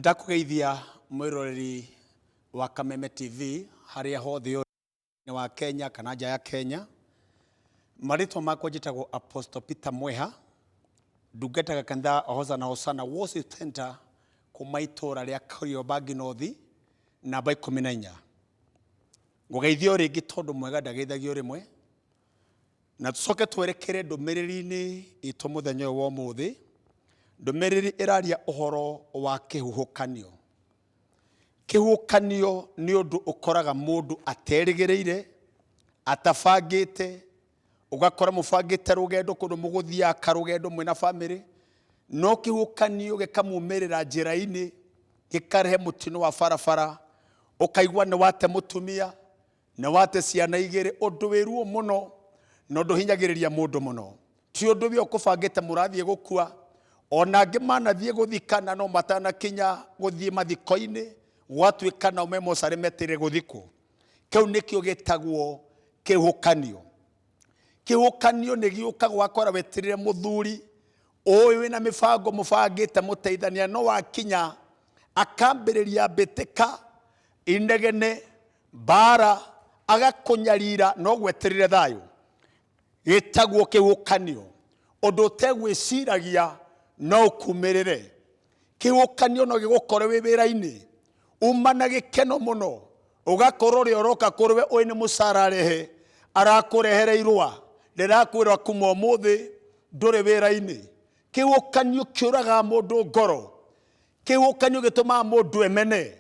Nĩndakũgeithia mwĩroreri wa Kameme TV harĩa hothe ũrĩ wa Kenya kana nja ya Kenya. Marĩtwa makwa njĩtagwo Apostle Peter Mweha, ndungataga kanitha wa Hosanna Hosanna Worship Center kuma itũra rĩa Kariobangi North namba 14. Ngũgeithio rĩngĩ tondũ mwega ndageithagio rĩmwe. Na tũcoke twerekere ndũmĩrĩri-inĩ itũ mũthenya ũyũ wa ũmũthĩ, ndũmĩrĩri ĩraria ũhoro wa kĩhuhũkanio. Kĩhuhũkanio nĩ ũndũ ũkoraga mũndũ aterĩgĩrĩire, atabangĩte, ũgakora mũbangĩte rũgendo kũndũ mũgũthiaga karũgendo mwĩna bamĩrĩ, no kĩhuhũkanio gĩkamumĩrĩra njĩra-inĩ, gĩkarehe mũtino wa barabara, ũkaigua nĩ wate mũtumia, Na wate ciana igĩrĩ, ũndũ wĩ ruo mũno na ũndũ ũhinyagĩrĩria mũndũ mũno. Ti ũndũ we ũkũbangĩte mũrathiĩ gũkua, ona angĩ manathiĩ gũthikana no matanakinya gũthiĩ mathiko-inĩ, gwatuĩka nao me mocarĩ metereire gũthikwo. Kĩu nĩkĩo gĩtagwo kĩhuhũkanio. Kĩhuhũkanio nĩ gĩũkaga ũgakora wetereire mũthuri ũĩ wĩna mĩbango mũbangĩte mũteithania, no wakinya akambĩrĩria mbĩtĩka, inegene, Mbaara, agakũnyarira no gweterire thayũ. Gĩtagwo kĩhuhũkanio. Ũndũ ũtegwĩciragia no ũkumĩrĩre. Kĩhuhũkanio no gĩgũkore wĩ wĩra-inĩ. Uma na gĩkeno mũno, ũgakorwo ũrĩa ũroka kũrĩ we ũĩ nĩ mũcara arehe, arakũrehere irũa rĩrakwĩra kuma ũmũthĩ ndũrĩ wĩra-inĩ. Kĩhuhũkanio kĩũragaga mũndũ ngoro. Kĩhuhũkanio gĩtũmaga mũndũ emene.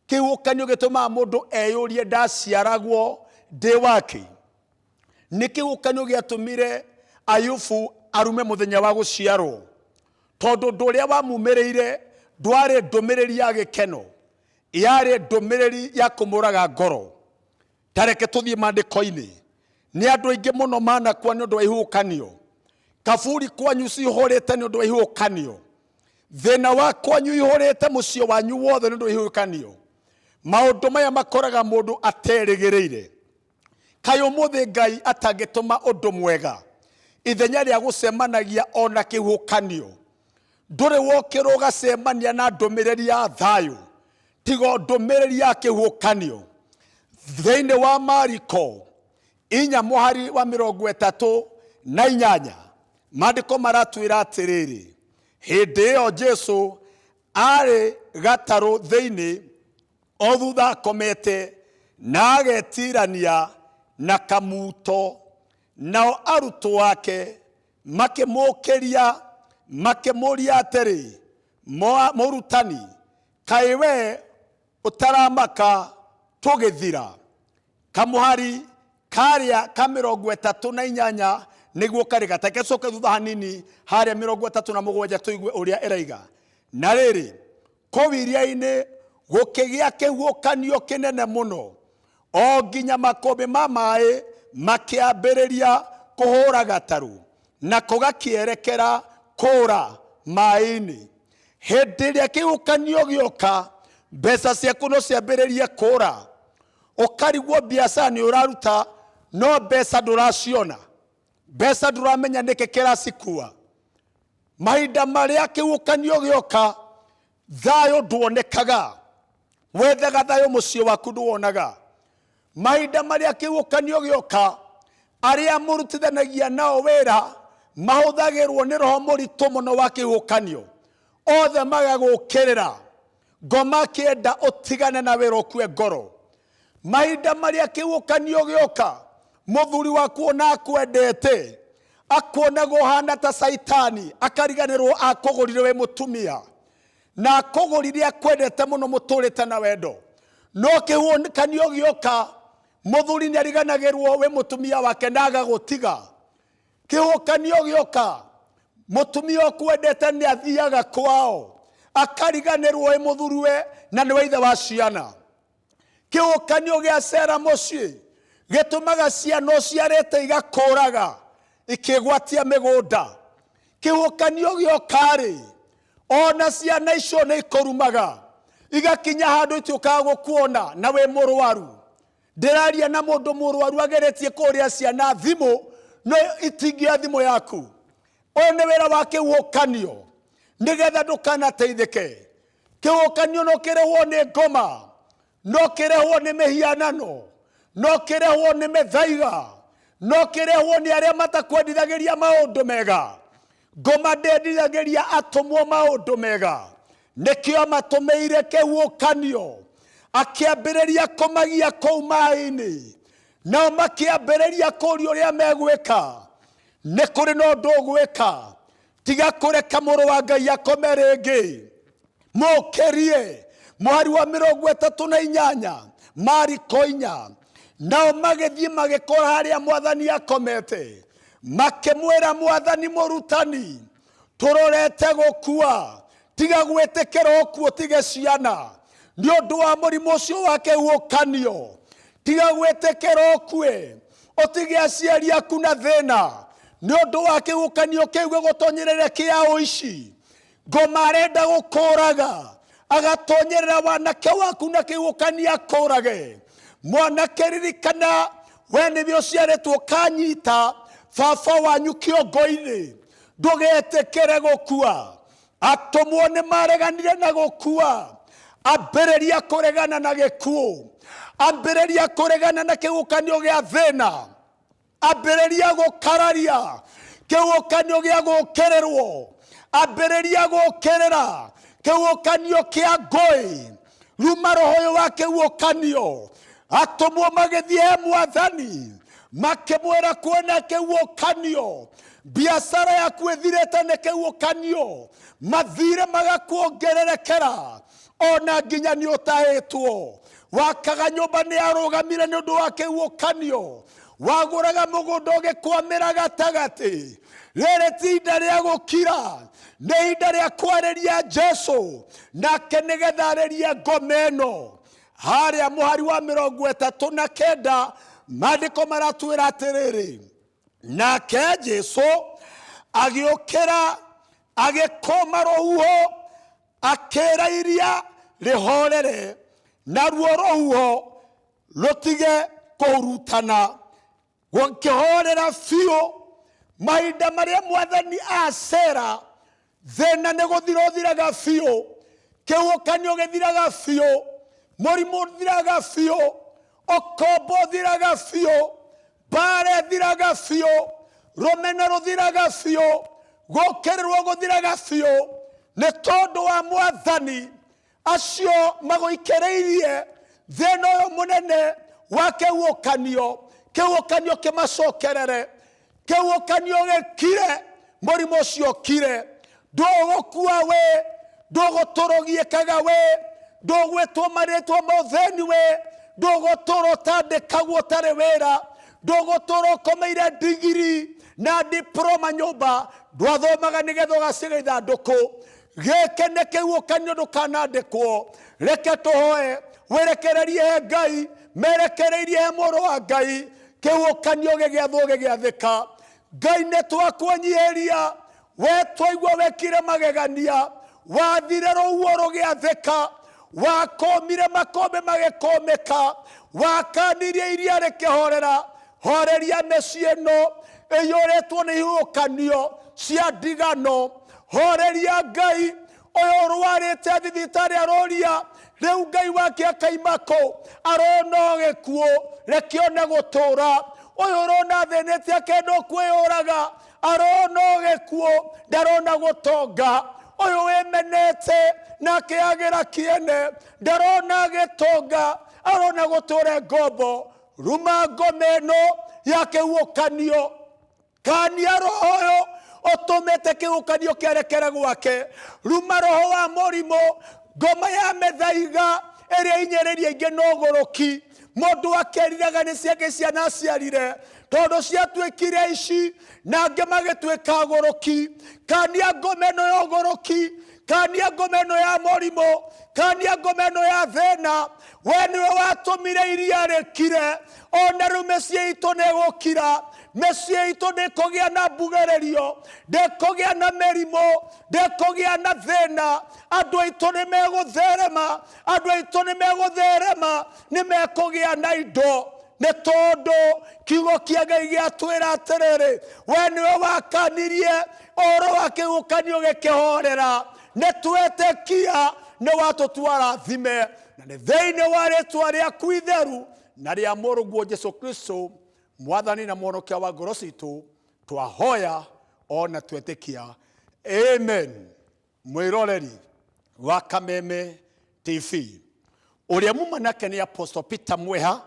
Kĩhuhũkanio gĩtũmaga mũndũ eyũrie ndaciaragwo ndĩ wake. Nĩ kĩhuhũkanio gĩatũmire Ayubu arume mũthenya wa gũciarwo, tondũ ũndũ ũrĩa wamumĩrĩire ndwarĩ ndũmĩrĩri ya gĩkeno, yarĩ ndũmĩrĩri ya kũmũraga ngoro. Ta reke tũthiĩ maandĩko-inĩ. Nĩ andũ aingĩ mũno manakua nĩ ũndũ wa ihuhũkanio. Kaburi kwanyu cihũrĩte nĩ ũndũ wa ihuhũkanio. Thĩna wa kwanyu ihũrĩte mũciĩ wanyu wothe nĩ ũndũ wa ihuhũkanio. Maũndũ maya makoraga mũndũ aterĩgĩrĩire. Kaĩ ũmũthĩ Ngai atangĩtũma ũndũ mwega ithenya rĩa gũcemanagia o na kĩhuhũkanio? Ndũrĩ wokĩra ũgacemania na ndũmĩrĩri ya thayũ tiga o ndũmĩrĩri ya kĩhuhũkanio. Thĩinĩ wa Mariko inya mũhari wa 38, maandĩko maratwĩra atĩrĩrĩ, hĩndĩ ĩyo Jesu aarĩ gatarũ thĩinĩ o thutha akomete na agetirania na kamuto, nao arutwo ake makĩmũũkĩria makĩmũũria atĩrĩ, Mũrutani, kaĩ wee ũtaramaka tũgĩthira? Kamũhari karĩa ka 38 nĩguo karĩ gata. Reke tũcoke thutha hanini harĩa 37 tũigue ũrĩa ĩraiga. Na rĩrĩ, kũu iria-inĩ gũkĩgĩa kĩhuhũkanio kĩnene mũno, o nginya makũmbĩ ma maĩ makĩambĩrĩria kũhũra gatarũ, nako gakĩerekera kũũra maĩ-inĩ. Hĩndĩ ĩrĩa kĩhuhũkanio gĩoka, mbeca ciaku no ciambĩrĩrie kũũra. Ũkarigwo biacara nĩ ũraruta, no mbeca ndũraciona. Mbeca ndũramenya nĩkĩ kĩracikua. Mahinda marĩa kĩhuhũkanio gĩoka, thayũ nduonekaga. Wethaga thayũ mũciĩ waku nduwonaga. Mahinda marĩa kĩhuhũkanio gĩoka, arĩa mũrutithanagia nao wĩra mahũthagĩrwo nĩ roho mũritũ mũno wa kĩhuhũkanio. Othe magagũkĩrĩra. Ngoma akĩenda ũtigane na wĩra ũkue ngoro. Mahinda marĩa kĩhuhũkanio gĩoka, mũthuri waku ona akwendete, akuonaga ũhana ta caitani, akariganĩrwo akũgũrire wĩ mũtumia. Na akũgũrire akwendete mũno mũtũrĩte na wendo. No kĩhuhũkanio gĩoka, mũthuri nĩ ariganagĩrwo wĩ mũtumia wake na agagũtiga. Kĩhuhũkanio gĩoka, mũtumia ũkwendete nĩ athiaga kwao, akariganĩrwo wĩ mũthuriwe na nĩwe ithe wa ciana. Kĩhuhũkanio gĩa cera mũciĩ gĩtũmaga ciana ũciarĩte igakũraga ikĩgwatia mĩgũnda. Kĩhuhũkanio gĩoka-rĩ, ona ciana icio nĩ ikũrumaga igakinya handũ itiũkaga gũkuona na wĩ mũrwaru. Ndĩraria na mũndũ mũrwaru ageretie kũrĩa ciana thimũ no itingĩoya thimũ yaku. Ũyũ nĩ wĩra wa kĩhuhũkanio nĩgetha ndũkanateithĩke. Kĩhuhũkanio no kĩrehwo nĩ ngoma, no kĩrehwo nĩ mĩhianano, no kĩrehwo nĩ mĩthaiga, no kĩrehwo nĩ arĩa matakwendithagĩria maũndũ mega. Ngoma ndendithagĩria atũmwo maũndũ mega, nĩkĩo amatũmĩire kĩhuhũkanio, akĩambĩrĩria kũmagia kũu maĩ-inĩ. Nao makĩambĩrĩria kũũria ũrĩa megwĩka. Nĩ kũrĩ na ũndũ ũgwĩka, tiga kũreka mũrũ wa Ngai akome rĩngĩ. Mũũkĩrie. Mũhari wa 38, Mariko 4. Nao magĩthiĩ magĩkora harĩa Mwathani akomete, makĩmwĩra, Mwathani mũrutani, tũrorete gũkua, tiga gwĩtĩkĩra ũkuũ, ũtige ciana nĩ ũndũ wa mũrimũ ũcio wa kĩhuhũkanio. Tiga gwĩtĩkĩra ũkue, ũtige aciari aku na thĩna nĩ ũndũ wa kĩhuhũkanio kĩu gĩgũtonyerere kĩa ũici. Ngoma arenda gũkũraga, agatonyerera wanake waku na kĩhuhũkanio akũrage. Mwanake, ririkana we nĩwe ũciarĩtwo kanyita baba wanyu kĩongo-inĩ, ndũgetĩkĩre gũkua. Atũmwo nĩ mareganire na gũkua. Ambĩrĩria kũregana na gĩkuũ, ambĩrĩria kũregana na kĩhuhũkanio gĩa thĩna, ambĩrĩria gũkararia kĩhuhũkanio gĩa gũũkĩrĩrwo, ambĩrĩria gũũkĩrĩra kĩhuhũkanio kĩa ngũĩ. Ruma roho ũyũ wa kĩhuhũkanio. Atũmwo magĩthiĩ he Mwathani makĩmwĩra, kuona kĩhuhũkanio, biacara yaku ĩthirĩte nĩ kĩhuhũkanio, mathirĩ magakuongererekera, ona nginya nĩ ũtahĩtwo. Wakaga nyũmba nĩ yarũgamire nĩ ũndũ wa kĩhuhũkanio, wagũraga mũgũnda ũgĩkwamĩra gatagatĩ. Rĩrĩ ti ihinda rĩa gũkira, nĩ ihinda rĩa kwarĩria Jesu nake nĩgetha arĩrie ngoma ĩno. Harĩa mũhari wa 39 maandĩko maratwĩra atĩrĩrĩ, nake Jesu agĩũkĩra agĩkũma rũhuho, akĩra iria rĩhorere, naruo rũhuho rũtige kũhurutana. Gũkĩhorera biũ. Mahinda marĩa Mwathani acera, thĩna nĩ gũthira ũthiraga biũ, kĩhuhũkanio gĩthiraga biũ, mũrimũ ũthiraga biũ, ũkombo ũthiraga biũ, mbara ĩthiraga biũ, rũmena rũthiraga biũ, gũkĩrĩrwo gũthiraga biũ, nĩ tondũ wa Mwathani. Acio magũikĩrĩirie thĩna ũyũ mũnene wa kĩhuhũkanio, kĩhuhũkanio kĩmacokerere, kĩhuhũkanio gĩkire, mũrimũ ũcio ũkire. Ndũgũkua we, ndũgũtũrũgiĩkaga we, ndũgwĩtwo marĩtwa ma ũthĩni we, ndũgũtũra ũtandĩkagwo ũtarĩ wĩra, ndũgũtũra ũkomeire ndigiri na diploma nyũmba, ndwathomaga nĩgetha ũgacĩra ithandũkũ. Gĩkĩ nĩ kĩhuhũkanio, ndũkanandĩkwo. Reke tũhoe. Wĩrekererie he Ngai, merekereirie he mũrũ wa Ngai. Kĩhuhũkanio gĩgĩathwo gĩgĩathĩka. Ngai, nĩ twakwenyihĩria, we twaigua wekire magegania, wathire rũhuho rũgĩathĩka, wakũmire makũmbĩ magĩkũmĩka, wakanirie iria rĩkĩhorera. Horeria mĩciĩ ĩno ĩiyũrĩtwo nĩ ihuhũkanio cia ndigano. Horeria Ngai ũyũ ũrwarĩte thibitarĩ aroria rĩu Ngai wake akaima kũ, arona o gĩkuũ, reke one gũtũra. Ũyũ ũrona athĩnĩte akenda kwĩyũraga, arona o gĩkuũ, ndarona gũtonga. Ũyũ wĩmenete na akĩagĩra kĩene, ndarona gĩtonga, arona gũtũra ngombo. Ruma ngoma ĩno ya kĩhuhũkanio, kania roho ũyũ ũtũmĩte kĩhuhũkanio kĩerekere gwake. Ruma roho wa mũrimũ, ngoma ya mĩthaiga ĩrĩa inyĩrĩrie ingĩ na ũgũrũki. Mũndũ akeriraga nĩ ciake ciana aciarire, tondũ ciatuĩkire ici na angĩ magĩtuĩka agũrũki. Kania ngoma ĩno ya ũgũrũki, kania ngoma ĩno ya mũrimũ, kania ngoma ĩno ya thĩna. We nĩwe watũmire iria rĩkire, ona rĩu mĩciĩ itũ nĩ ĩgũkira, mĩciĩ itũ ndĩkũgĩa na mbugĩrĩrio, ndĩkũgĩa na mĩrimũ, ndĩkũgĩa na thĩna. Andũ aitũ nĩ megũtherema, andũ aitũ nĩ megũtherema, nĩ mekũgĩa na indo, nĩ tondũ kiugo kĩa Ngai gĩatwĩra atĩrĩrĩ, we nĩwe wakanirie ũhoro wa kĩhuhũkanio gĩkĩhorera. Nĩ twetĩkia Nĩ watũtua rathime, na nĩ thĩinĩ wa rĩtwa rĩaku itheru na rĩa mũrũguo Jesu Kristo, mwathani na mwonokia wa ngoro citũ, twahoya ona twetĩkia, amen. Mwĩroreri wa Kameme TV, ũrĩa muma nake nĩ Apostle Peter Mweha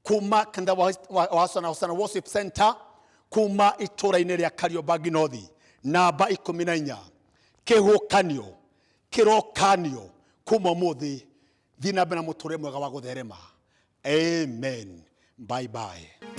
kuma kanitha wa Hosana Hosana Worship Center, kuma itũra-inĩ rĩa Kariobangi North, namba 14. Kĩhuhũkanio kĩrokanio kuma ũmũthĩ. Thiĩ na mbere na mũtũrĩre mwega wa gũtherema. Amen. Bye bye.